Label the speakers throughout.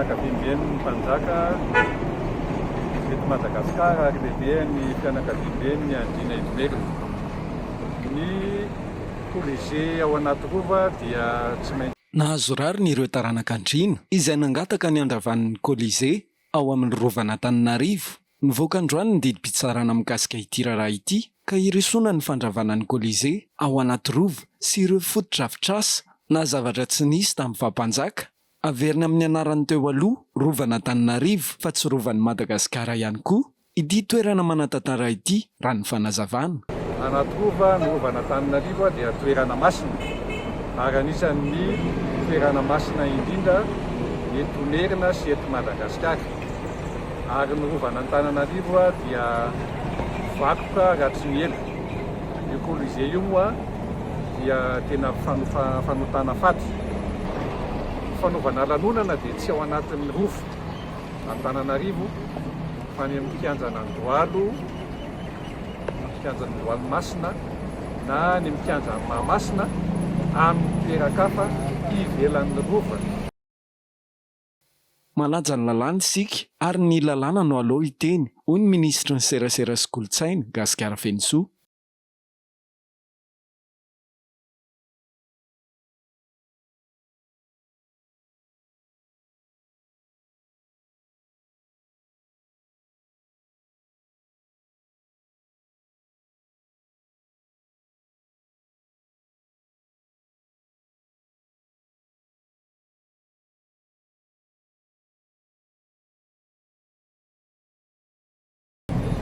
Speaker 1: Fianakaviamben'ny mpanjaka eto Madagasikara ary lehiben'ny fianakaviamben'ny Andriana Imerina. Ny Colisée ao Anatirova dia tsy maintsy.
Speaker 2: Nahazo rariny ireo taranak'Andriana izay nangataka ny handravan'ny Colisée ao amin'ny Rovan'Antananarivo. Nivoaka androany ny didim-pitsarana mikasika ity raharaha ity ka hirosoana ny fandravana ny Colisée ao Anatirova sy ireo fotodrafitrasa na zavatra tsy nisy tamin'ny faha-mpanjaka. Averina amin'ny anarany teo aloha, Rovan'Antananarivo fa tsy Rovan'i Madagasikara ihany koa ity toerana manan-tantara ity, raha ny fanazavana.
Speaker 1: Anatirova, ny Rovan'Antananarivo dia toerana masina ary anisan'ny toerana masina indrindra eto Merina sy eto Madagasikara. Ary ny Rovan'Antananarivo dia vakoka raha tsy ny ela. Io Colisée io moa dia tena fanotana faty. Ny fanaovana lanonana dia tsy ao anatin'ny Rova Antananarivo fa any amin'ny kianjan'Andohalo, kianjan'Andohalomasina na any amin'ny kianjan'i Mahamasina, amin'ny toeran-kafa ivelan'ny Rova.
Speaker 2: Manaja ny lalàna isika ary ny lalàna no aleo hiteny, hoy ny minisitry ny serasera sy kolontsaina, Gasikara Fenosoa.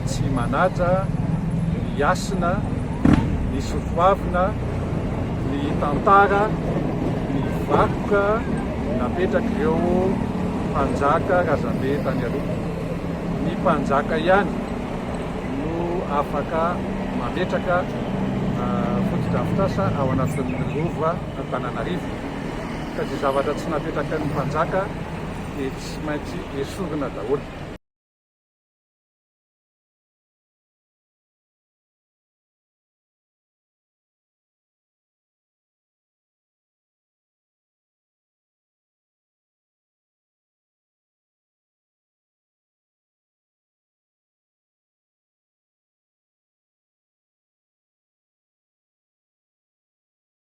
Speaker 1: Tsy manaja ny hasina, ny soatoavina, ny tantara, ny vakoka napetrak'ireo mpanjaka razambe tany aloha. Ny mpanjaka ihany no afaka mametraka fotodrafitrasa ao anatin'ny Rova Antananarivo. Ka izay zavatra tsy napetrakan'ny mpanjaka dia tsy maintsy esorina daholo.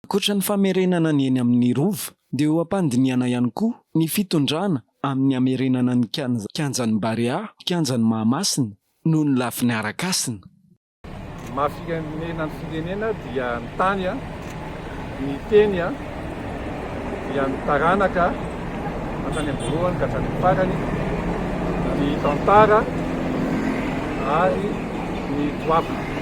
Speaker 2: Ankoatra ny famerenana ny eny amin'ny Rova dia eo am-pandinihana ihany koa ny fitondrana amin'ny hamerenana ny kianjan'ny Barea, kianjan'i Mahamasina, noho ny lafiny ara-kasina.
Speaker 1: Ny maha firenena ny firenena dia ny tany, ny teny, dia ny taranaka hatrany am-boalohany ka hatrany amin'ny farany, ny tantara ary ny toavina.